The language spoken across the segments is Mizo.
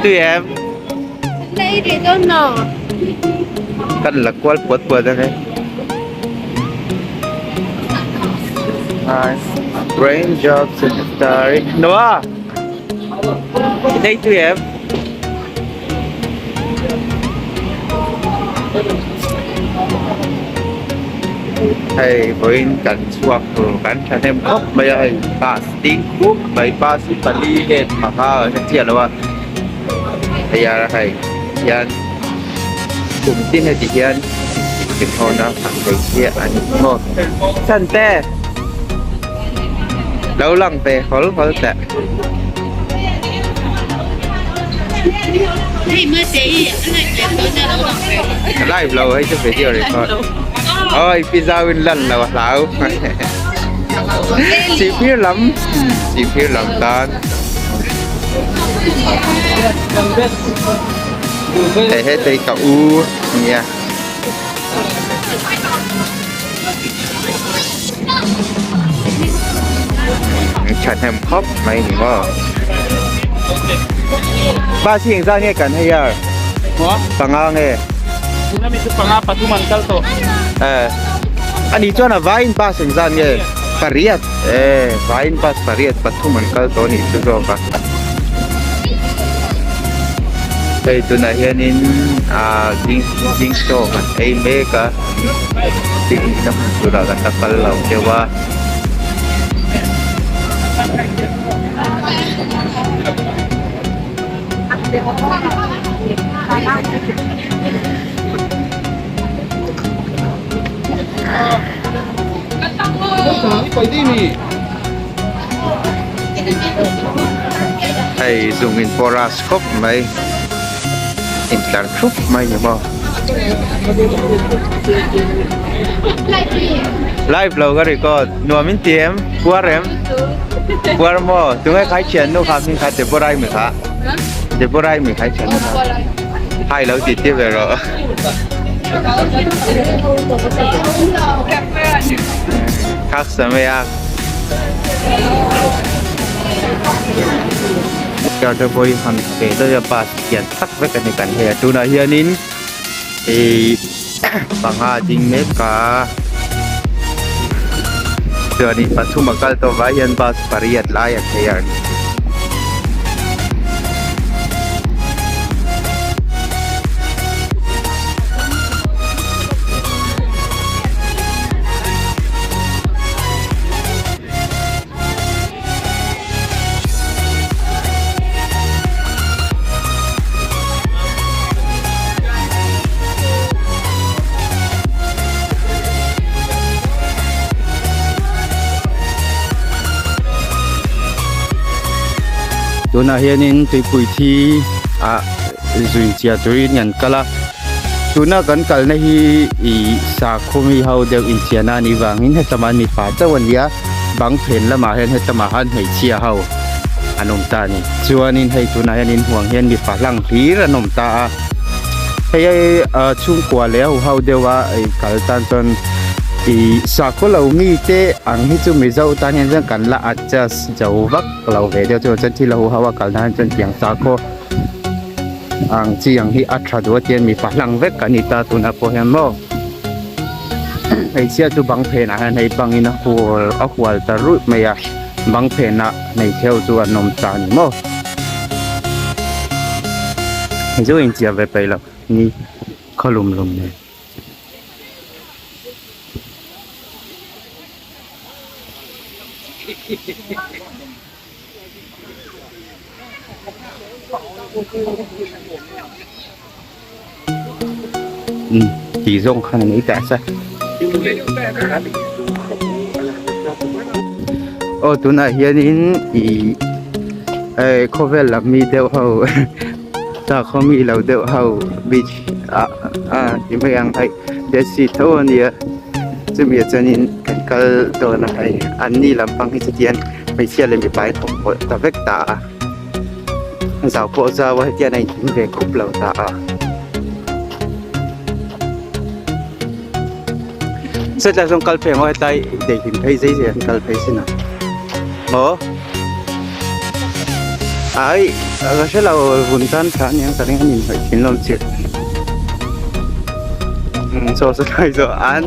Tui em? Lấy để tôi nọ. Kan la kual puat puat ange. Hi. Raindrops in the starry. Noah! Lấy tui em? Hei vawiin kan chhuak tur kan thahnem khawp mai a hei bus ding khup mai bus hi pali nge panga a hre chiah lo a hei a hei hian kum tin heti hian inhawna an nei chiah a ni maw chante lo lang ve hawl hawl teh. Live lo hei chu video record. Oi pizza win lan lo a hlau. Sihphir lam sihphir lam tan. Hei hetei ka u nia. Thahnem khawp mai ni maw. Bus hi engzat nge kan hei a? Panga nge? Tuna mi chu panga pathum an kal tawh. Eh. Ani chuan a vaiin bus engzat nge? Pariat. Eh, vaiin bus pariat pathum an kal tawh a nih chu zawk a. Hei tunah hianin ah ding ding chaw kan ei mek a picnic na hmun turah kan la kal lo deuh a. Hei zung in porous khawp mai intlar thup mai ni maw live lo ka record nuam in ti em puar em puar maw tunge khai thian nu kha hming kha Deborah mi kha Deborah mi khai thian nu kha hai lo ti ti ve rawh khak samei a. Charger pawh hi han pe daih a bus lian tak vek a ni kan hei a tunah hianin ihh panga a ding mek a chuanin pathum a kal tawh vai hian bus pariat lai a thei a ni. Tunah hianin tuipui thi ah zui chiah turin an kal a tuna kan kalna hi ih sakhaw mi ho deuh inchiahna a nih vangin hetlama mipa chauh a ni a. Bang phen lamah hian hetlama han hmeichhia ho an awm ta a ni chuanin hei tunah hian inhuang hian mipa hlang hlir an awm ta a hei ah chhungkua leh a huho deuh a ih kal tan chuan ih sakhaw lo mi te ang hi chu mizo tan hian chuan kan la adjust zo vak lo ve deuh chu chuan thil a huho a kal nan chuan tiang sakhaw ang chi ang hi a tha duh a tian mipa hlang vek kan ni ta tunah pawh hian maw. Hmeichhia chu bang phenah hian hei bangin a hual a hual ta ruih mai a bang phenah hmeichhe ho chu an awm ta a ni maw hei chu inchiah ve peih lo ni khaw lum lum nen. Tih zawng khan an ei tah sa aw tunah hianin ih eh khawvel lam mi deuh ho sakhaw mi lo deuh ho beach ah ah ti mai ang hei dead sea tho a nia chumi ah chuanin kan kal dawn a hei an ni lampang hi chutiang hmeichhia leh mipa hi thawk pawlh ta vek ta a. Zau pawh zau a hetiang a inthing ve khup lo ta a. Setlai zawng kal phei ang aw hetlai daihlim phei zai zai an kal phei sin a. Maw? Ai ka hre lo vun tan tha aniang ka ring a ninhlawih thin lo chiah saw saw lai saw an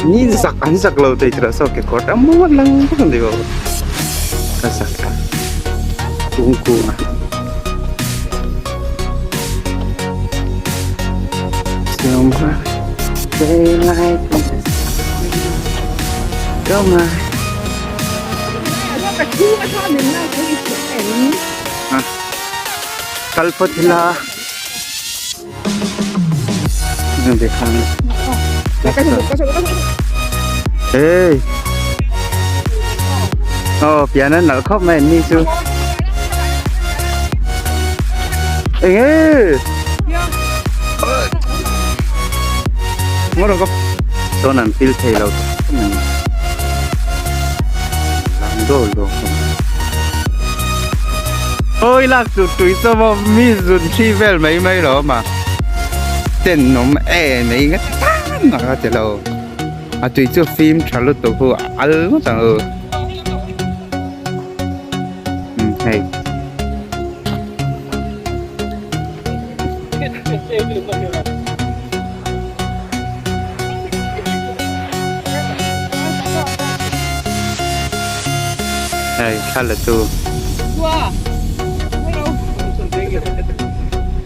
ni zak an zak lo thei tih saw kekawr te a mawi lang vek ang tih pawh ka zak a kung kung a Kal phawt ila Hey. Oh, pian a nalh khawp mai an ni chu. Eng e. Ngawt ka chuan an pil thei lo lang dawr dawr Ôi lak chu tui cho mo mi zun thi vel mai mai lo mà ten nom e mai nga tan mà ka ti lo a tui chu fim tha lutuk hu al ngawt ang u hei Hei thla la tu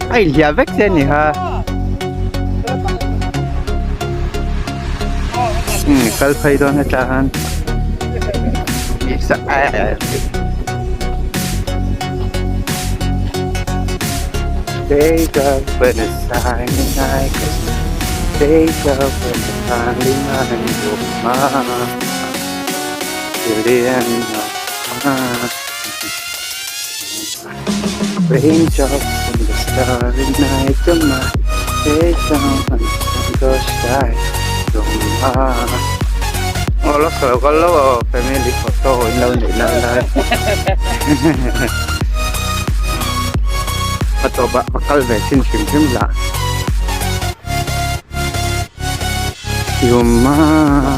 a inhliah vek che ani kha umm kal phei dawn heta khan Wake up when the sun is high Wake up when the sun is high Till the end of time Raindrops in the starry night You're my face down when the sun goes shy You're my Aw la sawi kal lo aw family photo in lo neih lai lai a tawp ah va kal ve thin hrim hrim lah you my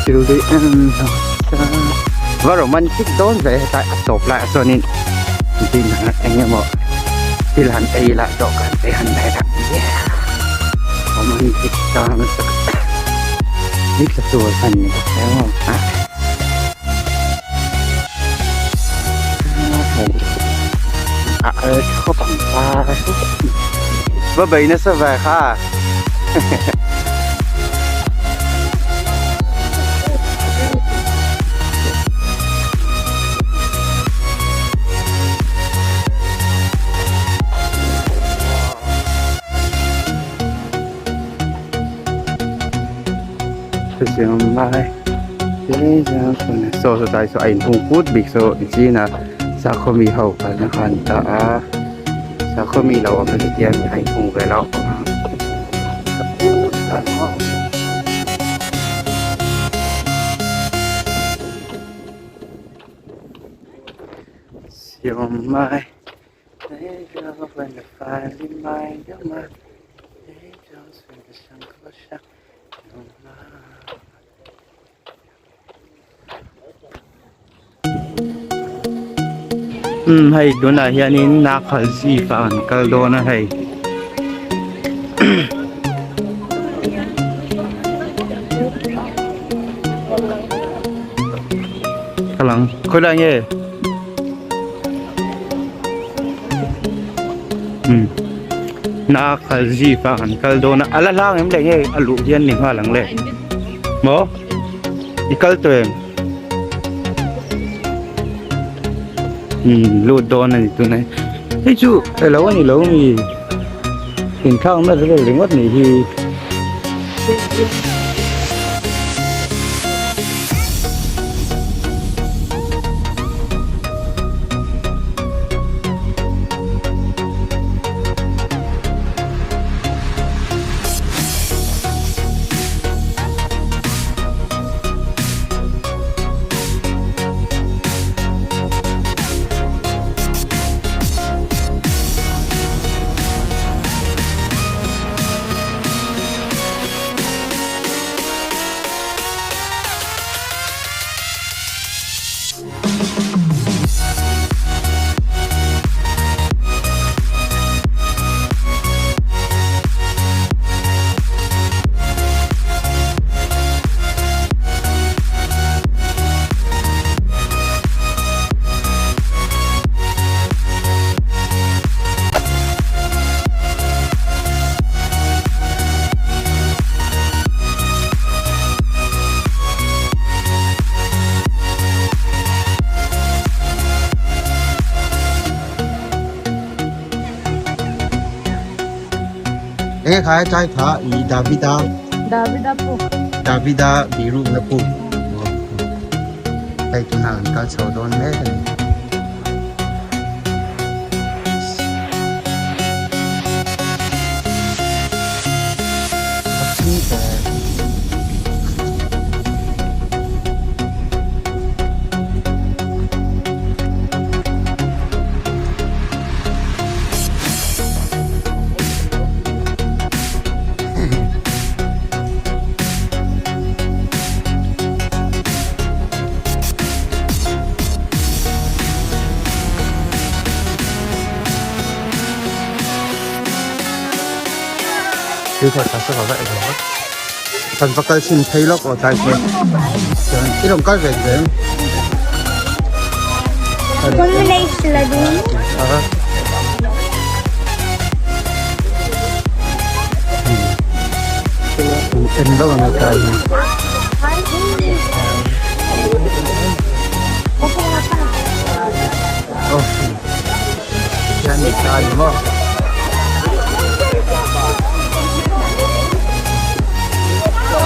till the end of time va romantic dawn ve hetlai a tawp lai ah chuanin dinner eng emaw thil han ei lah dawhkan te han daih lah yeah romantic dawn lutuk ni tla tur khan ni bawk hle maw ah. A al khawp ang par va bei nasa ve kha Saw saw tlai saw a inhung put bik saw zin a sakhaw mi ho kalna kha an ta a sakhaw mi lo awm na chu tiang a inhung ve lo Siamai. Umm hei tunah hianin Nakhal zip ah an kal dawn a hei kal ang khawilai nge. Umm Nakhal zip ah an kal dawn a a la hlang em le nge a luh hian ni nghal ang le maw i kal tawh em umm lut dawn a ni tunah hian hei chu elo a ni lo mi inthlak na vel ringawt nih hi. Enge kha chai kha i Davida Davida puk. Davida birukna puk. Hei tunah an kal chho dawn mek a ni. Kan va kal chhin phei lawk aw tlai se chuan i rawn kal ve zel. En vak ang tlai hi. Aw hian mi ta ni maw.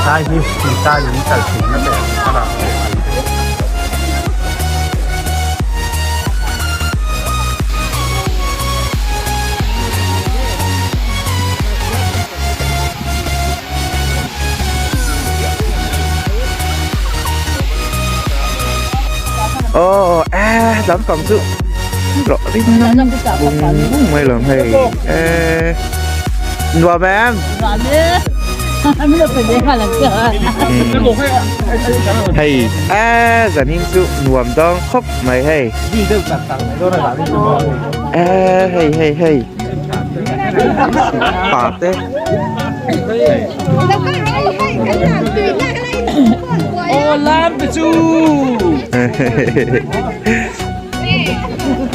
Tlai hi mi ta in kal thin na ber a rak ve ang. Aw eh lampang chu rawh ring bung bung mai lo hei eh nuam em hei eh zanin chu nuam dawng khawp mai hei eh hei hei hei pa te Aw lam te chu.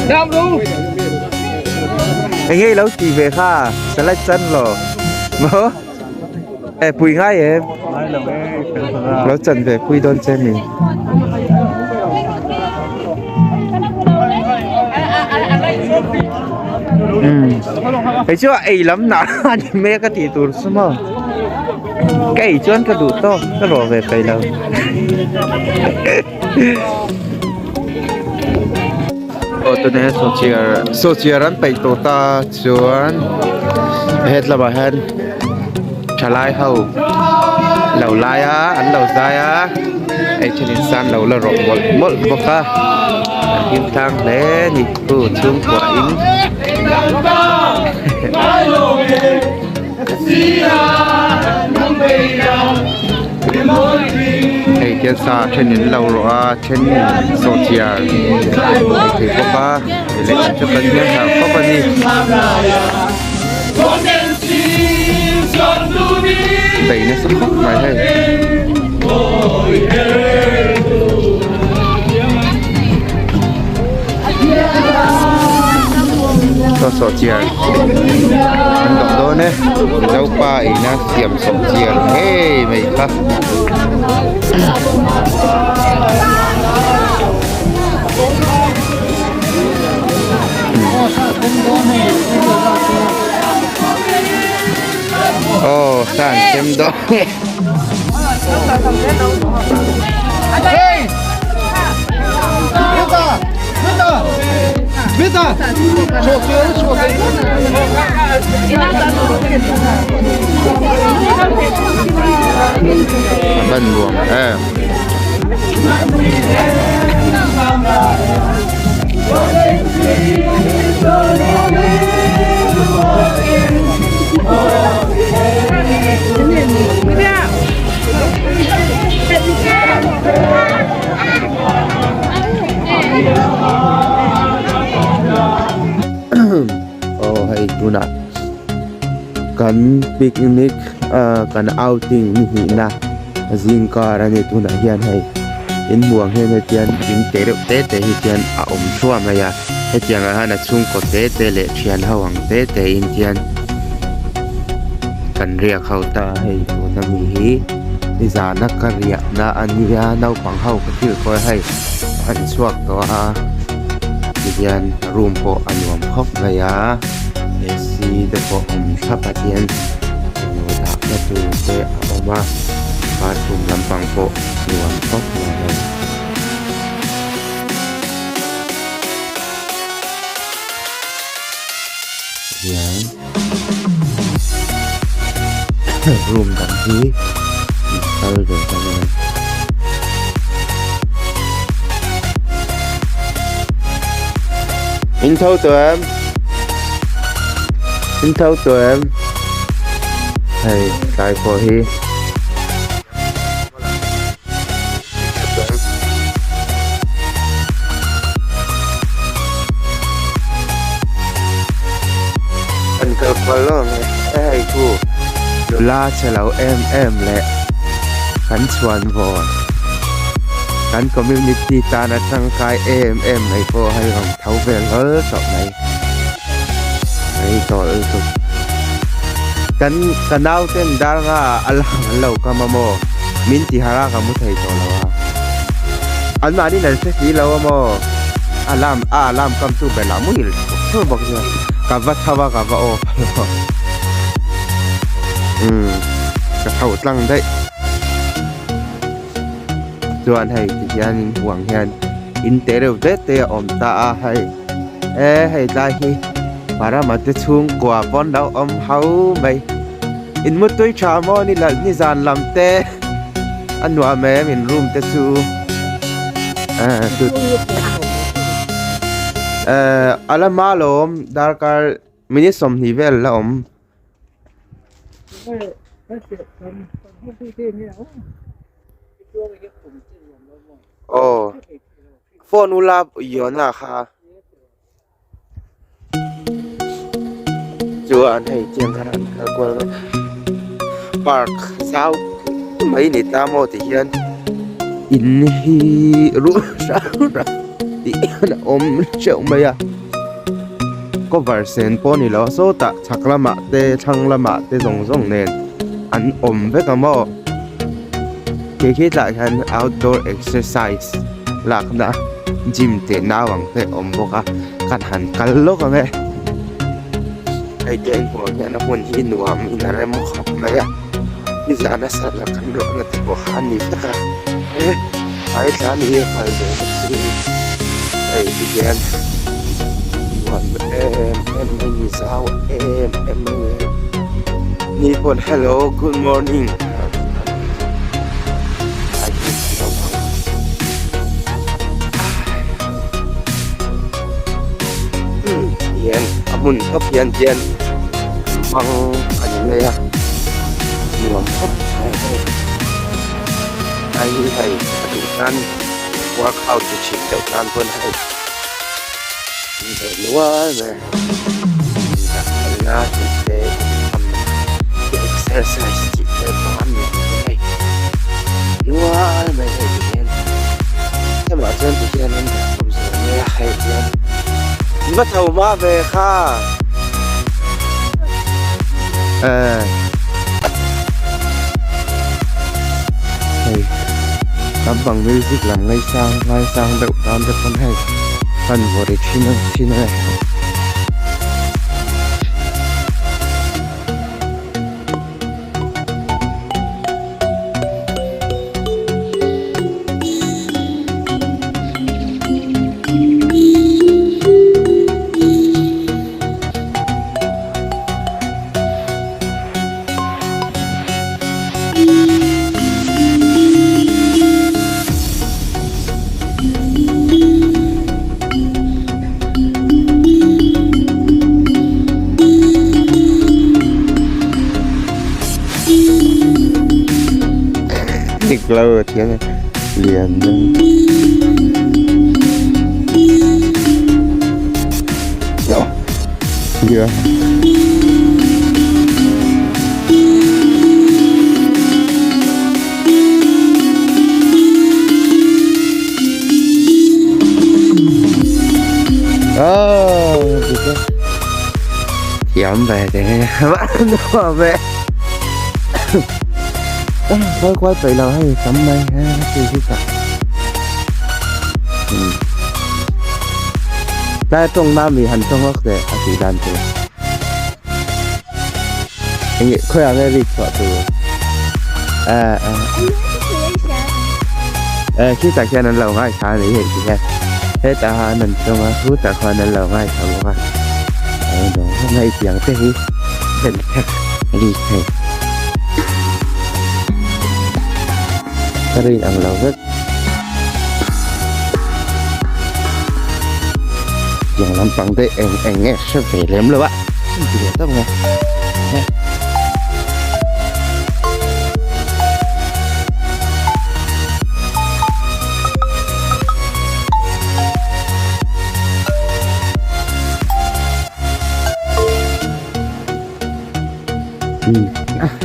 Dam ru. Enge lo ti ve kha salad chan lo mo e pui ngai em lo chan ve pui don che mi Hei chu a ei lam nah a ni mek a tih tur chu maw ka ei chuan ka duh tawk ka rawh ve peih lo aw tunah hian sawhchiar sawhchiar an peih tawh ta chuan hetlamah hian thalai ho lo lai a an lo zai a hei thenin san lo la rawh mawlh mawlh bawk a an hlim tlang hle a ni chu chhungkua in hei hian sa thenin lo rawh a then sawhchiar ei thei bawk a hei lehlam chu kan hmel hlauh khawp a ni. Bei nasa khawp mai hei. Saw sawhchiar an dawh dawn e Mizopa ina siam sawhchiar ngei mai kha. Aw san chem dawn A ban nuam em. Aw hei tunah kan picnic ah kan outing ni hnihna zingkar a ni tunah hian hei inhmuh ang hian hetian in te reuh te te hi chuan a awm thluah mai a hetiang ah hian a chhungkaw te te leh thian ho ang te te in hian kan riak ho ta a hei tuna mi hi nizana ka riahna a nia naupang ho ka thil kawi hei an chhuak tawh a tihian room pawh a nuam khawp mai a AC te pawh awm thlap a tihian. thawmhnaw dahna tur te a awm a bathroom lampang pawh nuam khawp mai a ni. Hian room dang hi kal ve ta mai. In tho tawh em? In tho tawh em? Hei tlai pawh hi. An kal kual lo ang e hei chu nula chhe lo em em leh kan chhuan vawn kan community tana tangkai em em mai pawh hei rawn tho vel hlawl tawh mai rei tawh lutuk kan ka nauten dar nga ah a lang an lo kam a maw min ti harh a ka mu thei tawh lo a an mahni an hre si lo a maw alarm a alarm kam chu ber lah muhil chhuak chhuak bawk sia ka va tho a ka va off umm ka tho tlang daih chuan hei ti hianin huang hian in te reuh te te a awm ta a hei e hei tlai hi parama te chhungkua pawn lo awm ho mai in mutui tha maw ni la nizan lam te a nuam em in room te chu eh a la hma lawm darkar minute 20 vel la awm. Aw phone ula Yona kha chuan hei chiang khan an kal kual a park zau mai ni ta maw ti hian in hi ruah hrang hrang tih hian a awm teuh mai a cover sen pawh ni lo a sawtah chhak lamah te thlang lamah te zawng zawng nen an awm vek a maw kei khi tlaiah hian outdoor exercise lakna gym teh nau ang te awm bawk a kan han kal lawk ang e hei te an hmuh ang hian a hmun hi nuam in a rem khawp mai a nizan a sala kan rawhna te pawh kha a ni vek a e hmai thla ni hi a kal ve bawk si hei ti hian nuam em em mai ni zau em em mai ni ni pawn hello good morning. Hian a hmun khawp hian hian hmang a ni mai a nuam khawp mai a ni hei hi hei a duh tan workout ti thin deuh tan pawn hei an ve nual mai a tih te exercise tih te pawh a nuam mai hei nual mai hei ti hian hemah chuan ti hian an dah khawp zel mai a hei hian va tho hma ve kha eh hei lampang music lam ngaisang ngaisang deuh tan te pawn hei kan vaw ri thin a thin a ni. Dik lo thiam e lian deuh Thiam ve te nuam e khawi kual peih lo hei tam mai hei hi tak tlai tawng na mi han tawng vak teh a tih dan tur. Enge khawiah nge rik chhuah tur? Eh eh. Eh khitah khian an lo ngaithla a ni hei ti hian. Hetah han an tawng a khutah khuan an lo ngaithla bawk a. Hei tiang te hi rik thei. Ka rin ang lo vek. Tiang lampang te eng eng nge hre ve lem lo a ti ve tawp nge.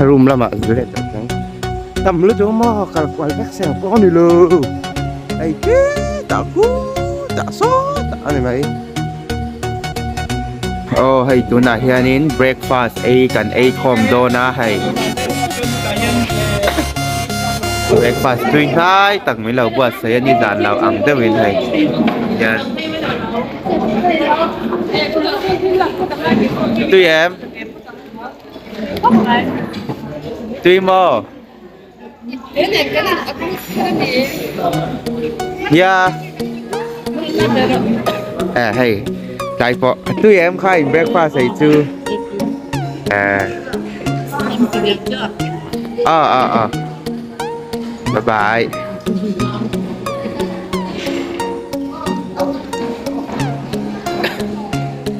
Room lamah zir leh tawh ang. Tam lutuk maw kal kual vek se ang pawh a ni lo. Hei khi tah khu tah saw tah a ni mai. Aw hei tunah hianin breakfast ei kan ei khawm dawn a hei. Breakfast tui hnai tak min lo buatsaih a ni zan lo ang deuhin hei hian. Tui em? Tui maw? Nia. Eh hei tlai pawh tui em kha in breakfast ei chu. Eh. Ah ah ah. Bye bye.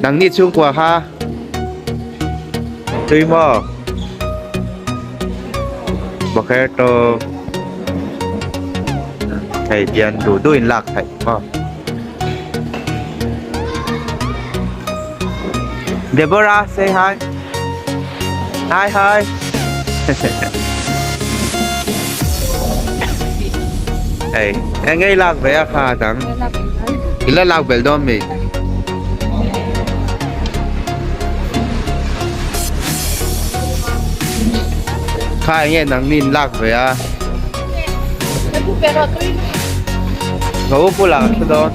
Nang ni chhungkua kha tui maw? Bakher to hei hian duh duh in lak theih maw? Deborah say hi. Hi hi. Hei eng nge i lak ve a kha dang? I la lak belh dawn mi? Kha eng nge nang nin lak ve a? Ka u bulah ka thu dawn.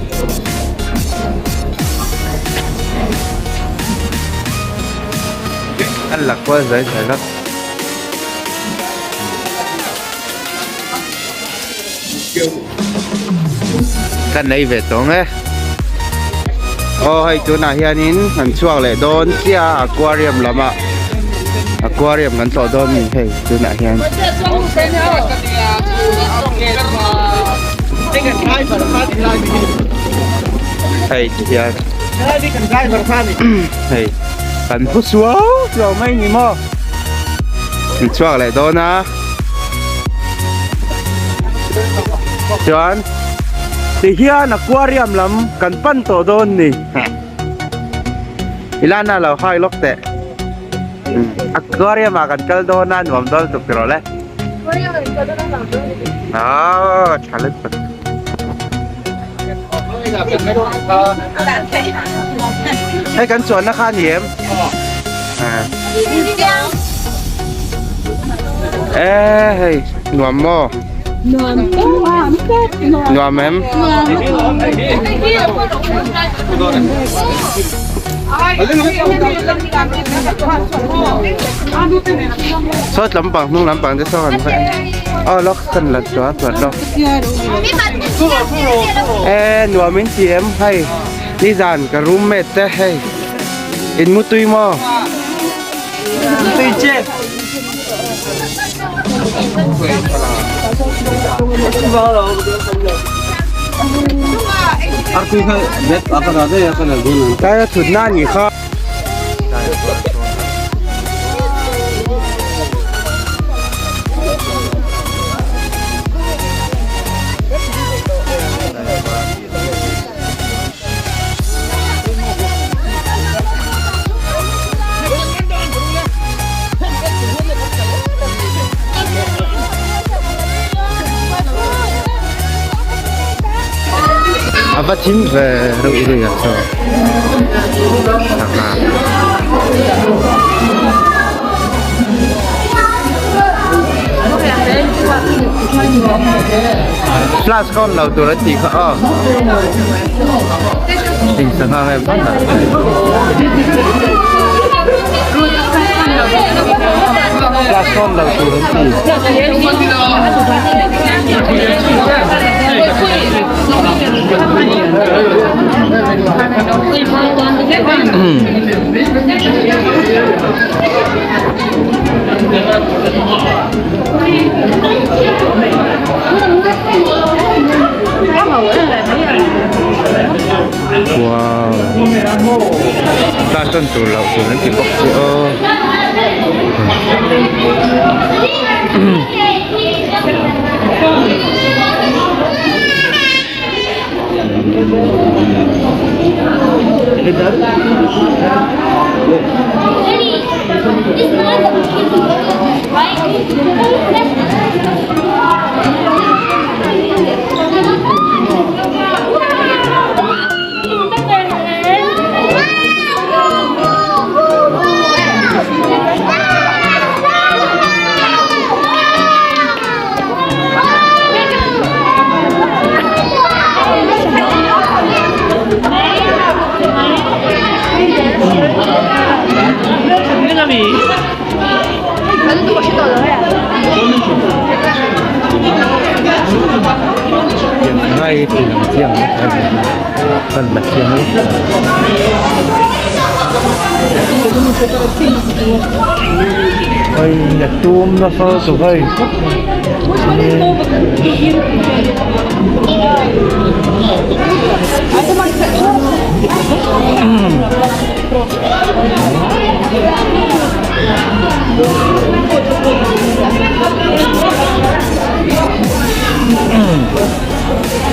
An la kual zai zai la. Ka nei ve tawng e. Aw hei tunah hianin kan chhuak leh dawn chiah a aquarium lamah aquarium kan tlawh dawn a ni hei tunah hian. Hei ti hian hei kan pu suau suau mai ni maw kan chhuak leh dawn a. Chuan ti hian aquarium lam kan pan tawh dawn ni. Ilana lo hai lawk teh. Aquarium ah kan kal dawn a nuam dawn tuk tiraw le. Ah tha lutuk. Hei kan chuanna kha a ni em? Ê hei nuam maw? Nuam Nuam em? Sawt lampang hnung lampang te saw kan va en. Aw lawk kan la chuan chuan lawk. Ê nuam in ti em hei nizan ka roommate te hei in mu tui maw? Tui che. Kai a thut na ni kha. A va thim ve reuh reuh a chaw sangha. Flash kha on lo tur an tih kha aw. Eng sangha nge hman ah. Splash nawn lo tur an ti. Wow Splash nawn tur loh tur an ti bawk si aw.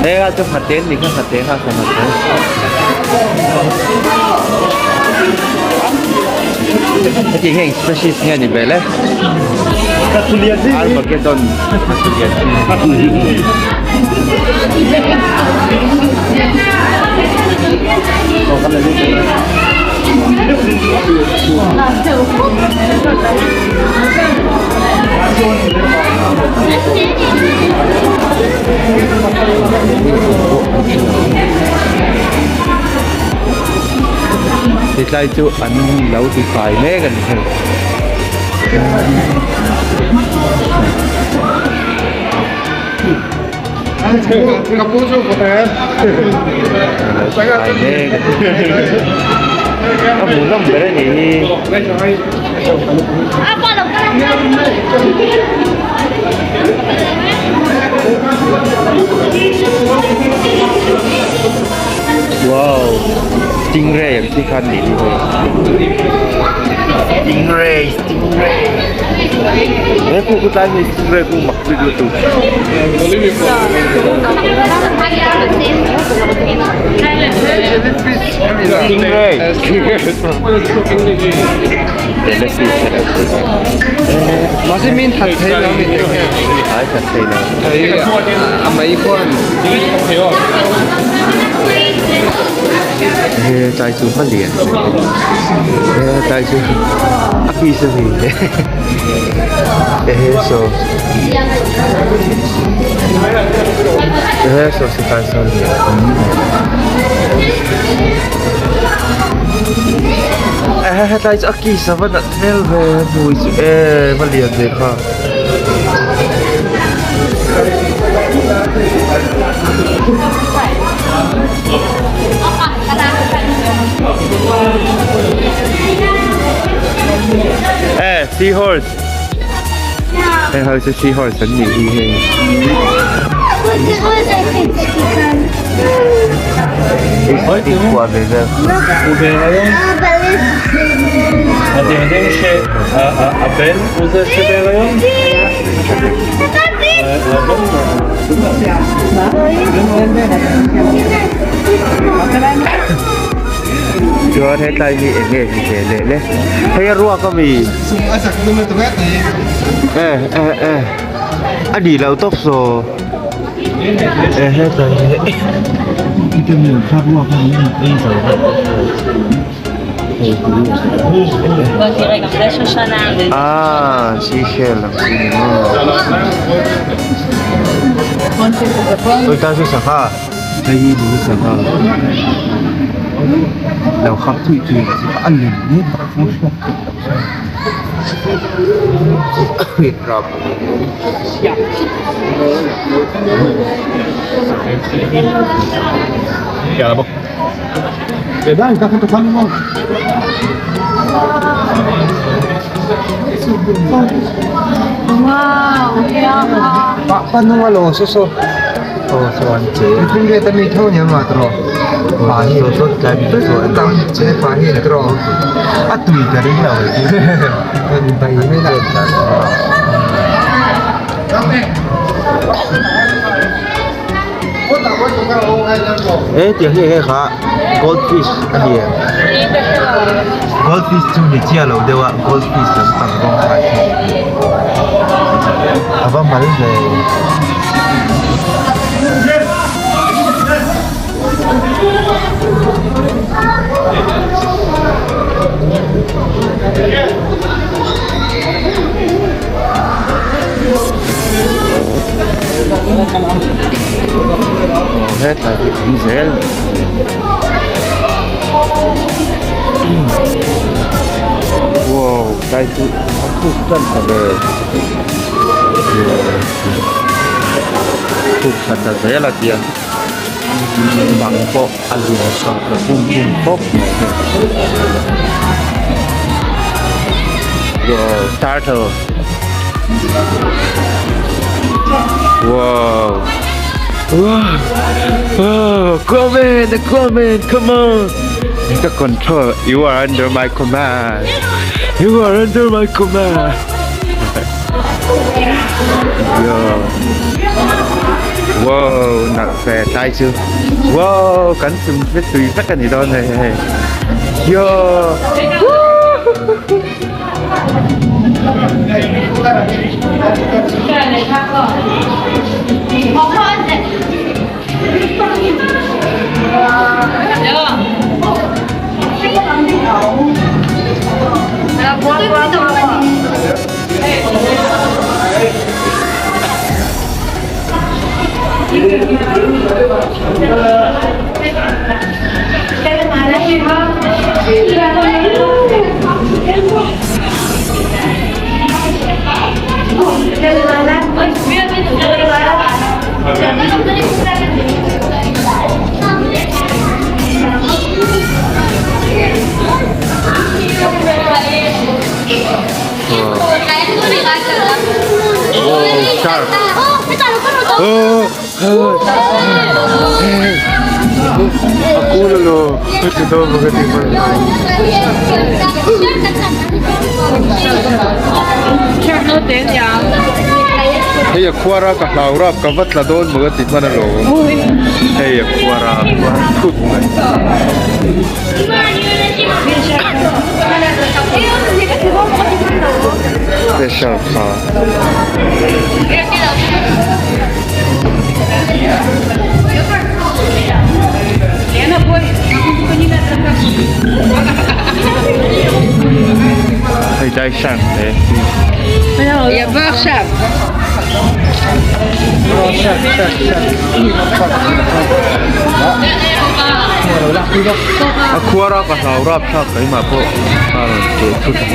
He kha chu nghate ni kha nghate kha kha nghate. Heti heng species nge ni ve le? Armageddon Titlai chu an lo ti fai mek a ni hei. A hmuhnawm ber a nih hi. Wow stingray ang chi kha a nih hi hei stingray stingray he khu khu tlai mi stingray khu mak bik lutuk. Stingray He tlai chu hma lian he tlai chu a piece a ni he saw he saw sipai saw lian. Hetlai chu a kiss a va nalh hmel ve hmui chu e va lian ve kha. E seahorse hei ho chu seahorse an nih hi hei. אתם יודעים שהבן הוא זה שבהיריון? Chuan hetlai hi eng nge ni ve leh le hei a ruak ami e e e a nih loh tawp saw e hetlai hi Ah, seashell ang chi ni maw. Oi ta chu sangha. Hei hi ni sangha. Lo khap thui thui ang chi kha a lem hle tak. He tiang hi enge kha gold fish a ni em gold fish chu ni chiah lo deuh a gold fish lampang rawng kha a va mal ve. Hetlai hi awm zel wow tlai chu a thuk tan ta ve thuk tha ta zel a tia bang pawh a lian tha ta bum bum khawp mai wow turtle wow wow oh Aquaman Aquaman come on the control you are under my command you are under my command yeah wow nalh ve tlai chu wow kan chum vek tui vek a ni dawn hei hei yo Hei a khuar a ka hlau rap ka va tla dawn maw ka ti hman alawm hei a khuar a a khuar thut mai. Special kha. Hei dai shark te. Shark shark shark. A khuar a ka hlau rap thlak keimah pawh a rawn keh thut a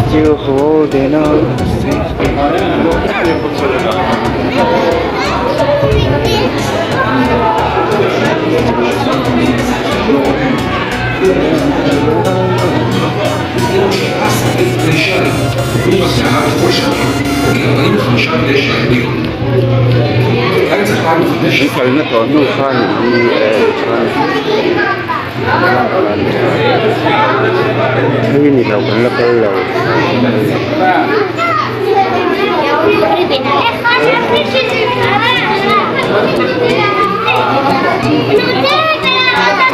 Still holding on. An kalna tawh hnu khan hi chuan hei ni lo kan la kal lo.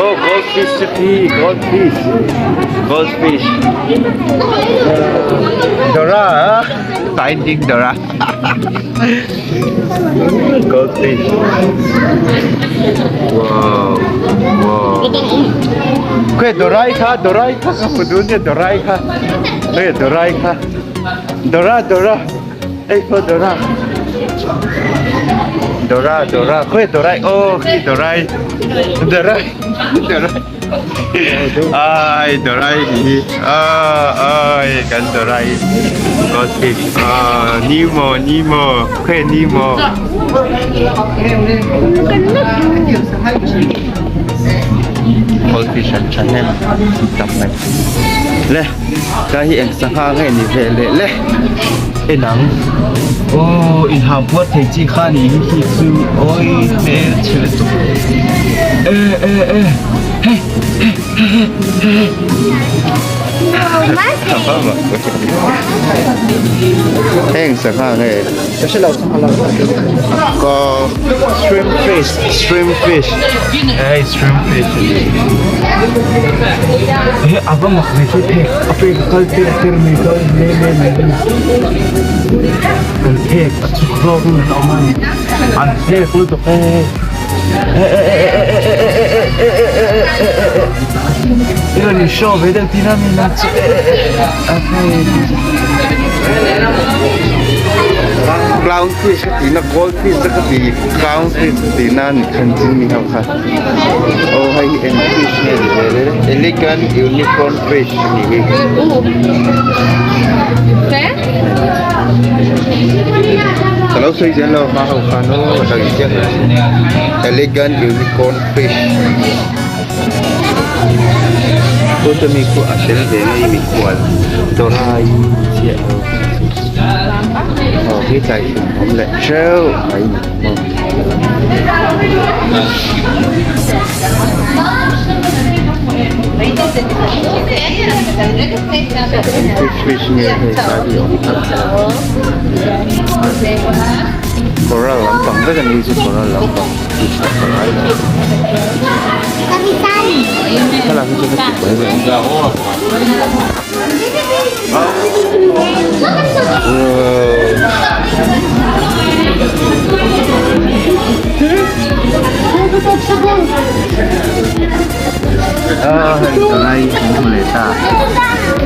Oh goldfish city goldfish goldfish Dora finding Dora goldfish wow wow. Khawi Dorai kha Dorai kha ka hmu dun nia Dorai kha khawi Dorai kha Dora Dora hei pawh Dora Dora Dora khawi Dorai aw khi Dorai Dorai Dorai ai Dorai tih hi ai kan Dorai goldfish ah Nemo Nemo khawi Nemo. Goldfish an tha hnem tam mai le tlai hi eng sangha nge ni ve leh le en ang aw inhau puat thei chi kha ni hi khi chu awi hmel chhe lutuk e e e he he he he he heng sangha nge Ka shrimp fish shrimp fish hei shrimp fish he ava mak ve khi phek a phek a kal tir tir mai dawn hle hle mai an phek a chhuk zawk in an awm a ni an phek lutuk e e e e e e e e e e e e e e e i rawn in show ve deuh tihna mi na chu e e e a phek Clown fish ka tih na gold fish te ka ti clown fish ka tih na ni khan chin mi ho kha aw hei hi eng fish nge ni ve le elegant unicorn fish a nih hi. Ka lo sawi zel lo hma ho khan aw ka lo inziak lo elegant unicorn fish. Photo mi khu a tel ve mai mikhual Dorai chiah lo aw khi tlai hrim awm leh theuh mai ni maw. Fish fish nge hei tlai hi awm tak coral lampang vek a ni chu coral lampang. Thlalak hi chu ka ti buai ve ang hei tunai kan hmu leh ta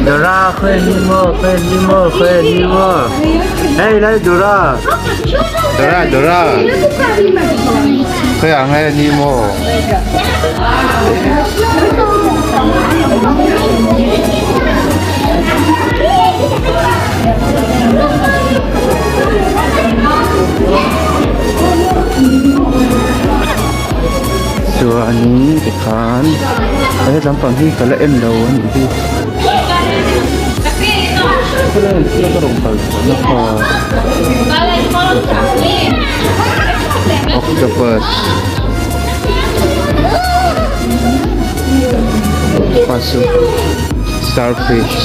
Dora khawi ni maw khawi ni maw khawi ni maw hei lai Dora. Dora Dora khawiah nge a ni maw? Chuanin tikhan he lampang hi ka la en lo a nih hi. Octopus Pasu Starfish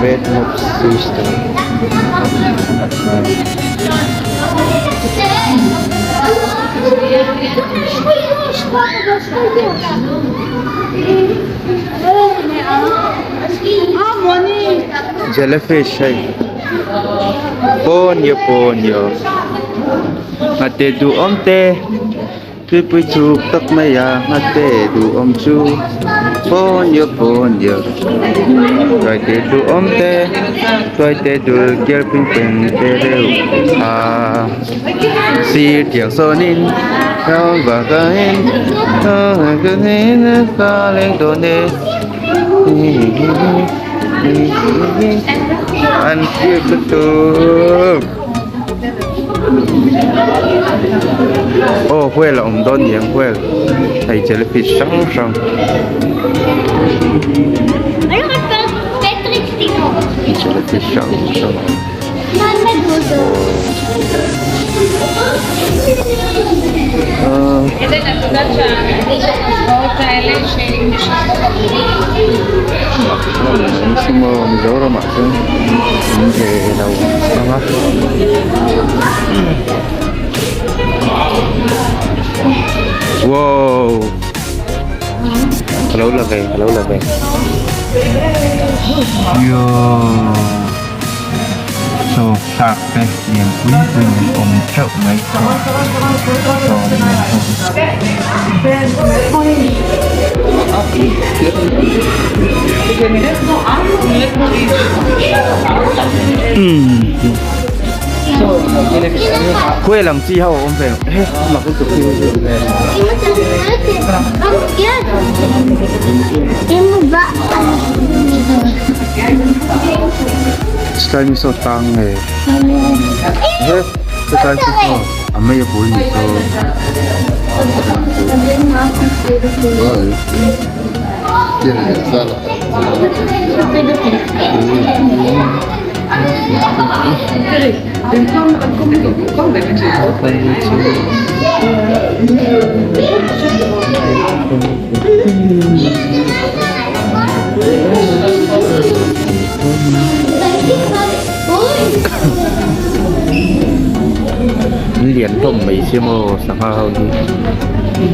Red Hope Sister Jellyfish hei Ponyo ponyo Ngate duhawm te Tuipui chuk tak mai a ngate duhawm chu Ponyo ponyo Tuaite duhawm te Tuaite dul kiar ping peng te reuh a Sir tiang sawnin An cute lutuk Aw whale a awm dawn niang whale hei jellyfish hrang hrang jellyfish hrang hrang Mizoram ah chuan an ve lo ang a. Wow Ka lo la ve ka lo la ve Yo Saw shark te lian pui pui in an awm theuh mai saw saw lian ho Khuai lang chi ho a awm ve he mak lutuk hi. Slime saw tang nge he chutlai chu saw a mei a bul ni saw. An lian hlawm mai sia maw sangha ho hi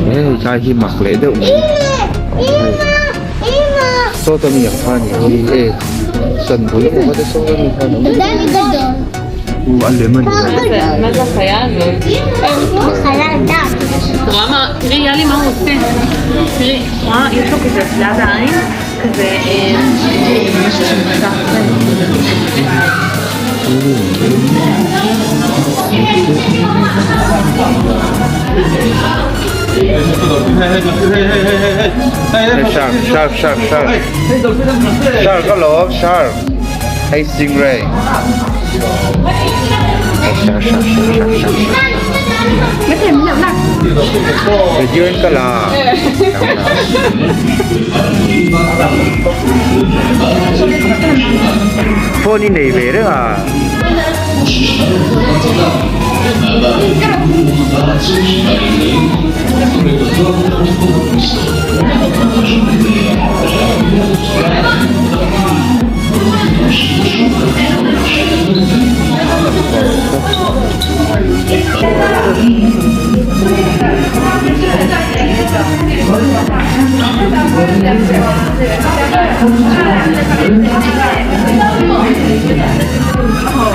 he hei tlai hi mak leh deuh mai sawta mi ang kha a ni hi e san bul emaw kha te sawn a mi khan a awm. A lem a ni Shark shark shark shark shark alawm shark hei stingray Video in ka la. Phone i nei ve reng a.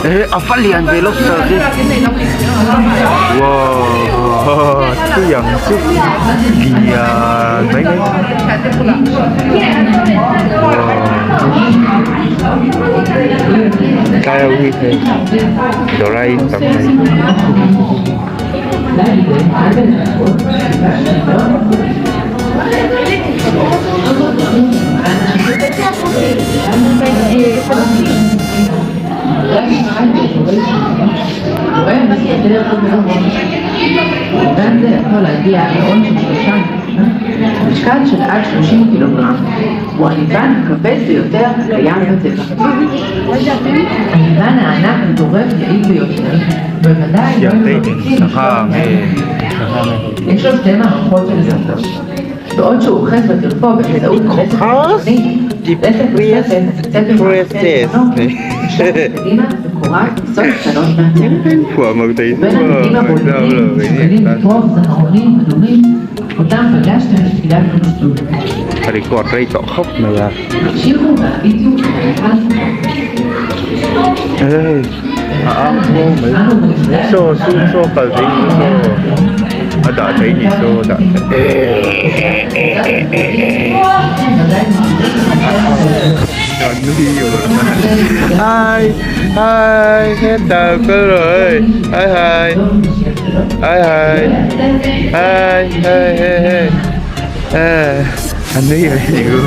Eh, a va lian ve lobster hi wow tui ang chu lian mai mai Tlai ho hi hei dawr a in tam mai. Siamtei nen sangha nge sangha nge Hei record rei tawh khawp mai a hei a ang ho mai saw su saw kal thei ni saw a dah thei ni saw dah thei Hi hi hetah kal rawh hei hi hi hi hi hi hi hey hey a nui ve ni u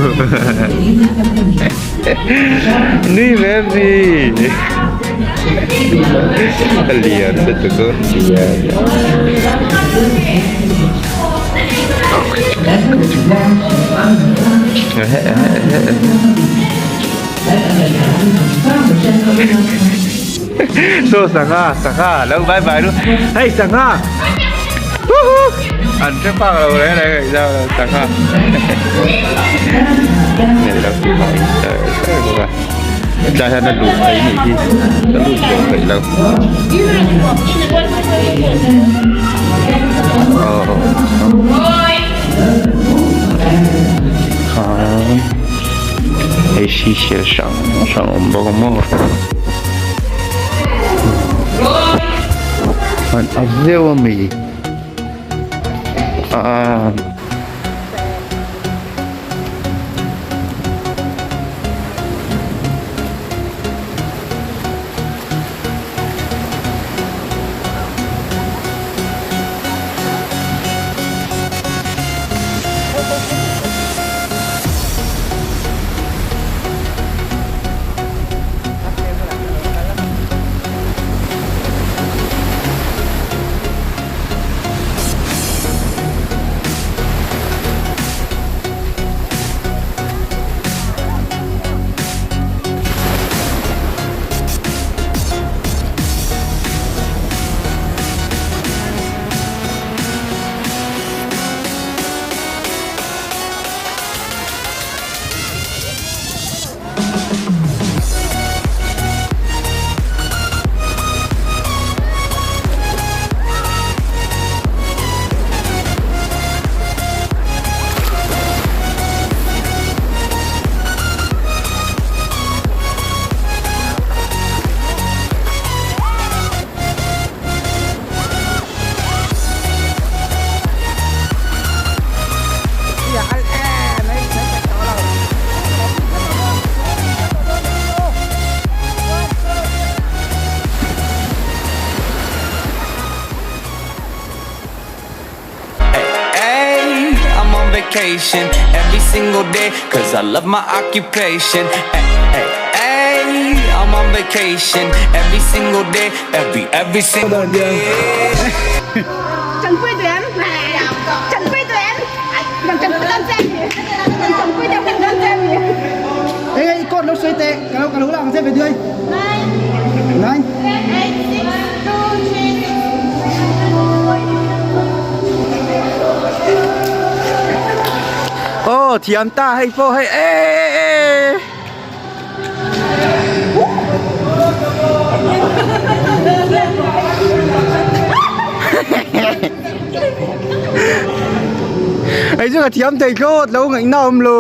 nui ve em ni a lian lutuk a lian. Saw sangha sangha lo bye bye lu hei sangha an hre phak lo reng reng hei zau lo sangha nei lo tih hmai sar sar bawk a. Hetlai hian a luh theih a nih hi ka lut tawh peih lo. Khan hei sisel hrang hrang awm bawk a maw. An a viau a mi ah. Vacation every single day cause I love my occupation Ay, ay, ay, I'm on vacation every single day every every single day Trần Quy Tuyến Trần Quy Tuyến Trần Quy Tuyến Trần Quy Tuyến Trần Quy Ê ê con nó xoay tệ cái đâu cái đâu làm thế về đây nine Aw thiam ta hei pawh hei e e Hei chu ka thiam thei thlawt lo ngaihna awm lo.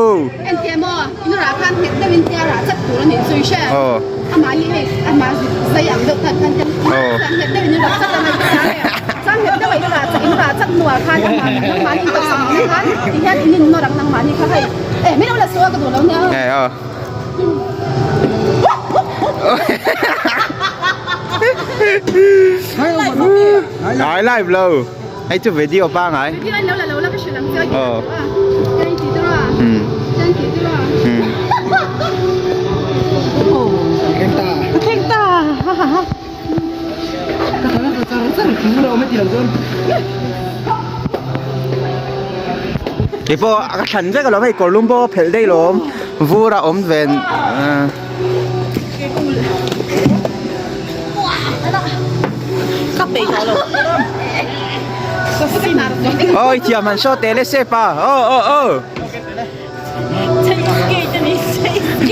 Entia maw in rah khan nghet deuh in tia rah chat tur a nih chu i hre. Aw. Amah hi hei amah zai ang deuh khan khan hian Aw. nghet deuh in rah chat a mai ka hria. Chuan nghet deuh a in rah chat in rah chat hnuah khan amah nangmahni in tawlhsak ang khan ti hian in in nawr ang nangmahni kha hei eh min lo la suh a ka duh lo nia. Eh aw. Ngai live lo. Hei chu video pangai. Video an lo la lo la ka hrilh ang che Aw. Chuan ti tur a. Hmm. Chuan ti tur a. Hmm. Keng ta. Keng ta. Ha ha ha. Ka thana ka char char thu lo mai ti lo chuan. Kei pawh ka thlan vek alawm hei kawrlum pawh a phelh daih lawm vur a awm ven Aw i thiam han show teh le sep a aw aw aw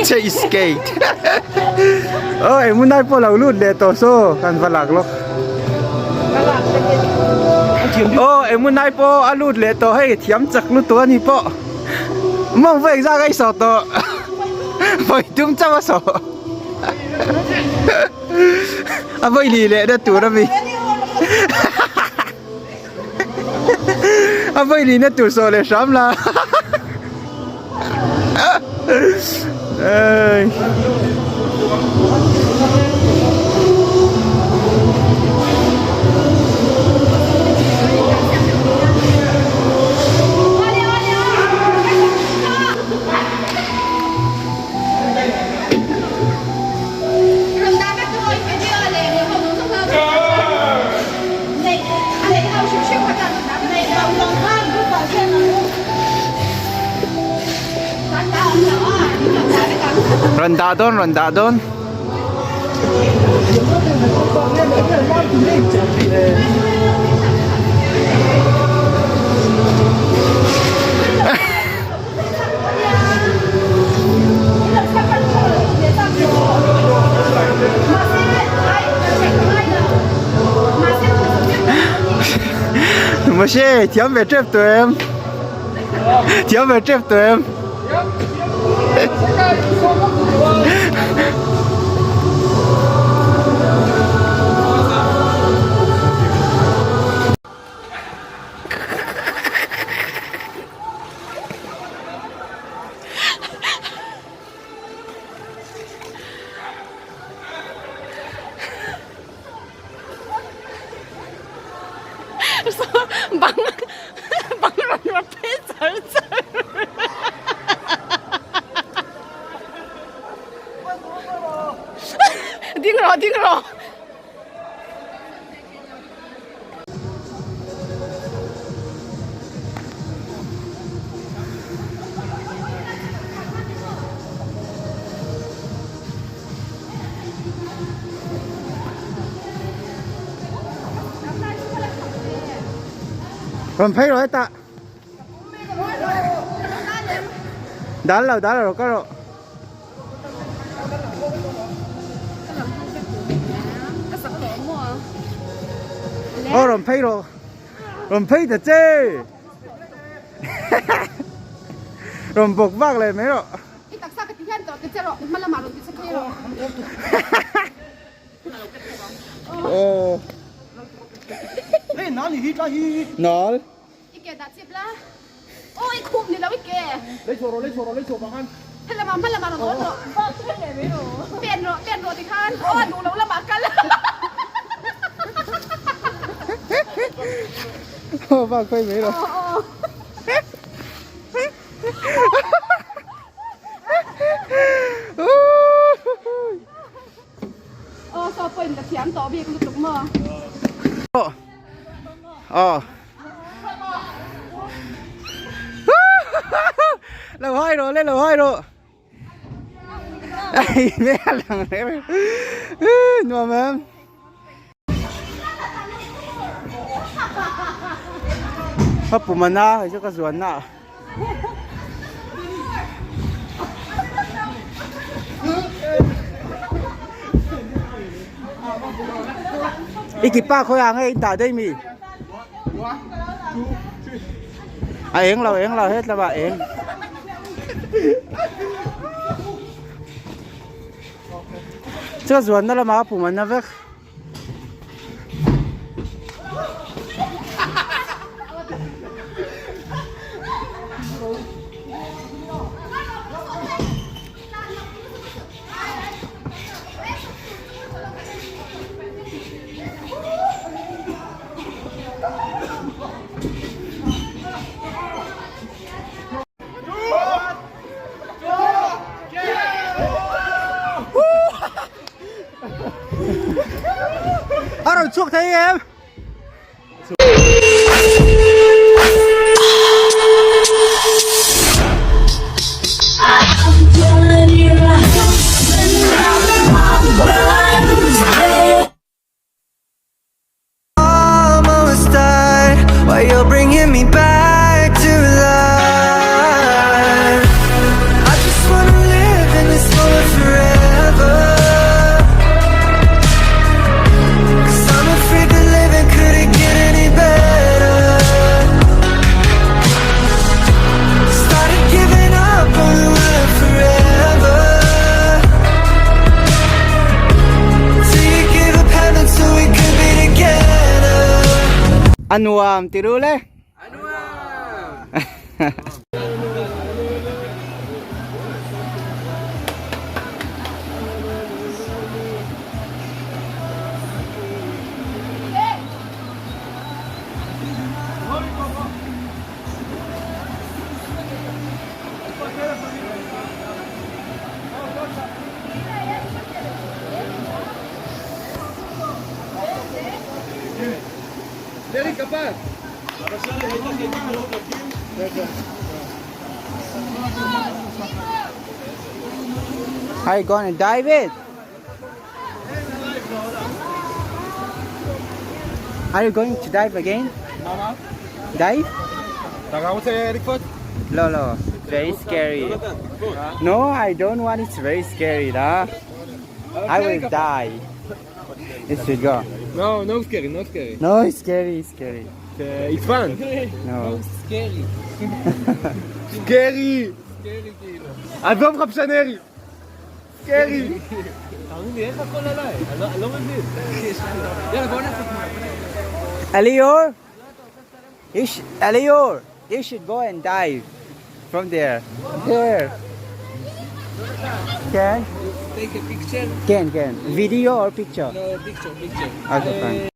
Chase skate Aw eng hmun lai pawh lo lut leh tawh saw kan va lak lawk Aw eng hmun lai pawh a lut leh tawh hei thiam chak lutuk a ni pawh Mawng pawh engzah ka i sawh tawh Vawi tum chauh a sawh A vawi li leh na tur a mi A vawi li na tur sawh leh hram la Ey. Rawn dah dawn rawn dah dawn. Moshe thiam ve tep tawh em? Thiam ve tep tawh em? Bang bang rawn rawn phei char char ding rawh ding rawh. Rawn phei rawh hetah. Dal lo dal lo ka rawh. Aw rawn phei rawh. Rawn phei ta che. Rawn bawk vak leh mai rawh. I taksa ka ti hian tawh ti che rawh i hma lamah rawn ti che phei rawh. Aw. Hei nal ni hi tlai hi. Nal. I ke dah chip la. Aw i khup ni lo i ke. Lei chhuah rawh lei chhuah rawh lei chhuah vang khan. He lamah hma lamah rawn awn rawh. Pen rawh pen rawh ti khan aw a duh lo lamah kal. Aw vak phei mai rawh. Aw aw. Aw saw pawhin ka thiam tawh bik lutuk maw. Aw. Lo hai rawh le lo hai rawh. Ai me lang le. Nuam em. Ka pum a na hei chu ka zuan na. I kipa khawi ah nge in dah daih mi? A eng lo eng lo hetlem ah eng. Chu zuan na lamah a pum an na vek. A rawn chhuak thei em? Almost died while you're bringing me back to life. I just wanna live in this moment forever. Cause I'm afraid that living couldn't get any better. Started giving up on the world forever. Till you gave up heaven so we could be together. A nuam ti ru le. A nuam. Are you gonna dive it? Are you going to dive again? Dive? No, no, very scary. No, I don't want. It's very scary, lah. I will die. It should go. No, no scary, no scary. No, it's scary, it's scary. It's fun. No. Scary. Scary. עזוב לך פשנרי. Scary. Elior, you should, Elior, you should go and dive from there. There. Can? Take a picture. Can, can. Video or picture? No, picture, picture. Okay, fine.